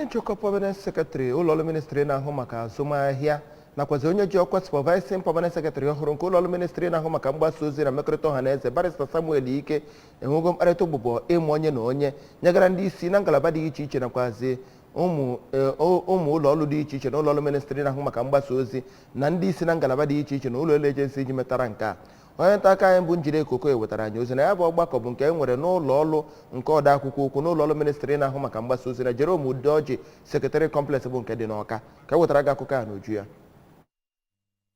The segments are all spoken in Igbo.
Onye nchịkwa permanent secretary ụlọọrụ ministri na-ahụ maka azụmahịa nakwazi onye ji ọkwa supervising permanent secretary ọhụrụ nke ụlọọrụ ministri na-ahụ maka mgbasa ozi na mmekọrịta ọha na eze, Barrister Samuel Ike, enwego mkparịta ụbụbọ ịmụ onye na onye nyegara ndị isi na ngalaba dị iche iche nakwazi ụmụ ụlọọrụ dị iche iche na ụlọọrụ ministri na-ahụ maka mgbasa ozi na ndị isi na ngalaba dị iche iche na ụlọ elu agency iji metara nke a. Onye nta aka anyị bụ Njide Okoye wetara anyị ozi na ya bụ ọgbakọ bụ nke e nwere n'ụlọ ọrụ nke ode akwụkwọ ukwu n'ụlọ ọrụ ministri na-ahụ maka mgbasa ozi na Jerome Udeoji Secretariat Complex bụ nke dị n'Ọka. Ka e wetara gị akụkọ a n'uju ya.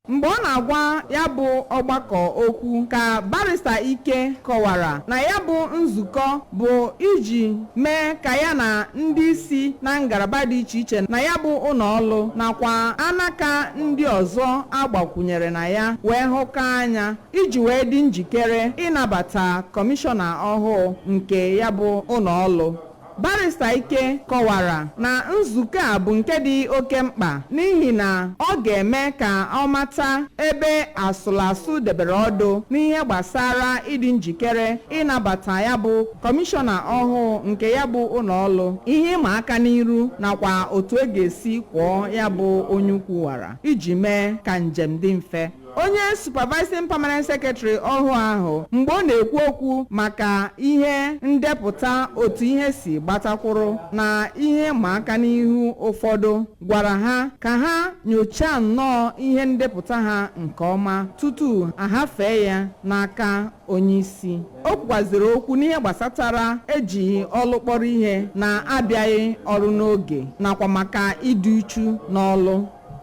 Mgbe ọ na-agwa ya bụ ọgbakọ okwu ka Barrister Ike kọwara na ya bụ nzukọ bụ iji mee ka ya na ndị isi na ngalaba dị iche iche na ya bụ ụlọọrụ nakwa anaka ndị ọzọ agbakwunyere na ya wee hụkọ anya iji wee dị njikere ịnabata kọmishọna ọhụụ nke ya bụ ụlọọrụ. Barrister Ike kọwara na nzukọ a bụ nke dị oke mkpa n'ihi na ọ ga-eme ka ọ mata ebe asụlasụ debere ọdụ n'ihe gbasara ịdị njikere ịnabata ya bụ kọmishọna ọhụụ nke ya bụ ụlọọrụ, ihe ịma aka n'iru nakwa otu e ga-esi kwụọ ya bụ onye ukwu wara iji mee ka njem dị mfe. Onye supervising permanent secretary ọhụụ ahụ, mgbe ọ na-ekwu okwu maka ihe ndepụta otu ihe si gbatakwuru na ihe ịma aka n'ihu ụfọdụ, gwara ha ka ha nyochaa nnọọ ihe ndepụta ha nke ọma tutu ahafee ya n'aka onye isi. O kwukwaziri okwu n'ihe gbasatara ejighị ọlụ kpọrọ ihe na abịaghị ọrụ n'oge nakwa maka ịdị uchu n'ọlụ.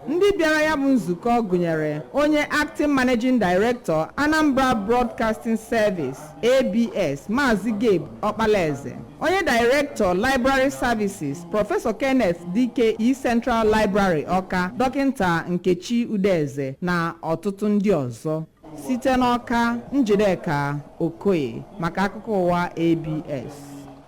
Ndị bịara ya bụ nzukọ gụnyere onye acting managing director, Anambra Broadcasting Service, ABS, Maazị Gabe Ọkpalaeze, onye director, Library Services, Professor Kenneth Dike, E Central Library Ọka, Dọkịta Nkechi Udeze na ọtụtụ ndị ọzọ. Site n'Ọka, Njideka Okoye maka akụkọ ụwa ABS.